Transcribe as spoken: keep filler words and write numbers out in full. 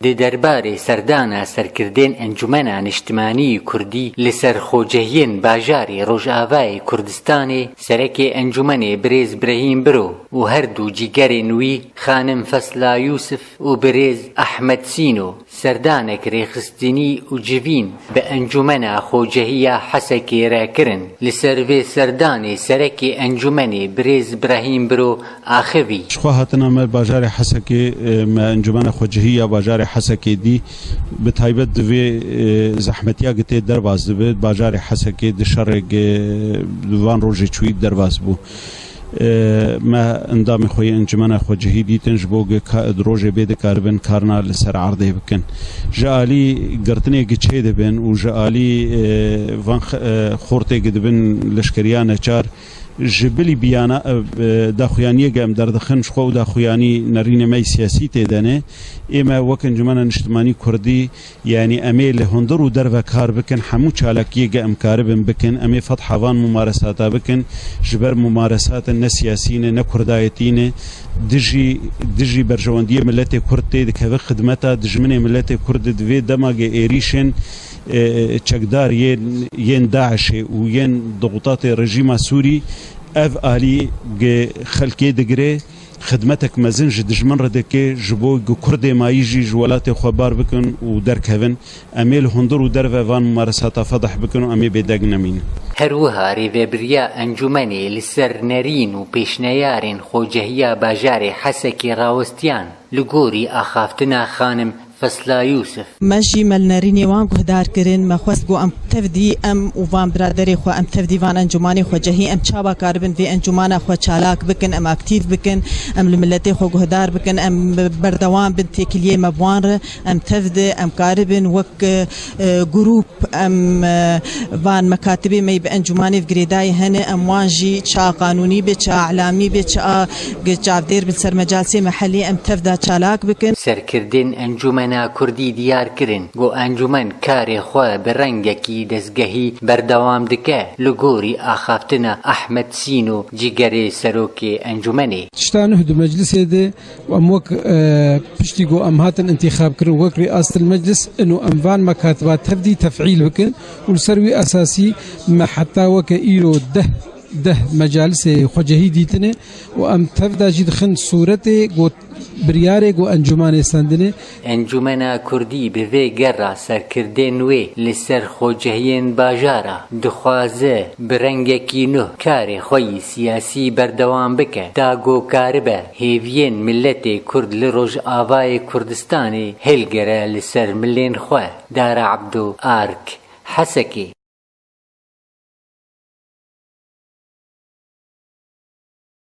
Di derbarê serdana serkirdên Encûmena Niştimanî Kurdî li ser xwecihiyên bajarê Rojavayê Kurdistanê, Serekê Encûmenê Birêz Birahîm Biro û her du cîgerên wî, Xanim Fesla Yûsif û Birêz Ehmed Sîno, serdanek rêxistinî û civîn bi Encûmena Xwecehiya Hesekê re kirin. Li ser vê serdanê Serekê Encûmenê Birêz Birahîm Biro axivî. Ji xwe hatina me bajarê Hesekê, e, me Encûmena Xwecihî ya bajarê Hesekê dî, bi taybet di vê, e, zehmetiya gi tê derbas dibe, bajarê Hesekê di şerê gi, e, di van rojê çûyî derbas bû. E, me endamê xwe yê Encûmena Xwecihî dîtin, ji bo gi ka-, di rojê bê dikaribin karina li ser erdê bikin. Ji alî girtinê gi çê dibin û ji alî, e, van x-, e, xortê gi dibin leşkeriya neçar, ji bilî biyana, e, e, daxuyaniyê gi em derdixin, ji xwe û daxuyanî nerînê me yê siyasî tê de ne. Ê me wek Encûmena Niştimanî Kurdî, yanî em ê li hundir û derve kar bikin, hemû çalakiyê gi em karibin bikin, em ê fetha van mumaresata bikin, ji ber mumaresatên ne siyasî ne, ne kurdayetî ne, dijî, dijî berjewendiyê miletê Kurd tê dikeve xidmeta dijminê miletê Kurd di vê dema gi êrîşên, e, çekdar yên, yên DAIŞê û yên dixutatê rejîma Sûrî ev alî gi xelkê digire, xidmetek mezin ji dijmin re dike, ji bo ku Kurdê mayî jî ji welatê xwe bar bikin û derkevin. Em ê li hundir û derve van mumaresata fedih bikin û em ê bêdeng nemînin. Her wiha rêvebiriya encûmenê li ser nerîn û pêşneyarên xwecehiya bajarê Hesekê rawestiyan, li gorî axaftina xanim Fesla Yûsif. Me jî me li nerînê wan guhdar kirin, me xwest ku em tevdî em û van biraderê xwe, em tevdî van encûmanê xwecehî, em çawa karibin vê encûmana xwe çalak bikin, em aktîf bikin, em li miletê xwe guhdar bikin, em berdewam bin têkiliyê me bi wan re, em tevdi, em karibin wek, e, grûp, em, e, van mekatibê me yê bi encûmanê ve girêdayî hene, em wan jî çi a qanûnî be, çi a îlamî be, çi a gi çavdêr bin ser mecalsê mehelî, em tevda çalak bikin. Serkirdên Encûmena Kurdî diyar kirin ku encûmen karê xwe bi rengekî dezgehî berdewam dike, li gorî axaftina Ahmet Sîno, cîgerê serokê encûmenê. Tişta nuh di meclisê de, em wek, e, piştî ku em hatin intîxab kirin wek rêastil meclis, ino em van mekatiba tevdî tefîl bikin û li ser wî esasî me heta weke îro deh, deh mecalisê xwecehî dîtine û em tevda jî dixin sûretê ku biryarê ku encûmanê sendine. Encûmena Kurdî bi vê gerra serkirdên wê li ser xwecehiyên bajara dixwaze bi rengekî nuh karê xwe yî siyasî berdewam bike, ta ku karibe hêviyên miletê Kurd li Rojavayê Kurdistanê hilgere li ser milên xwe. Dara Ebdo, Ark, Hesekê.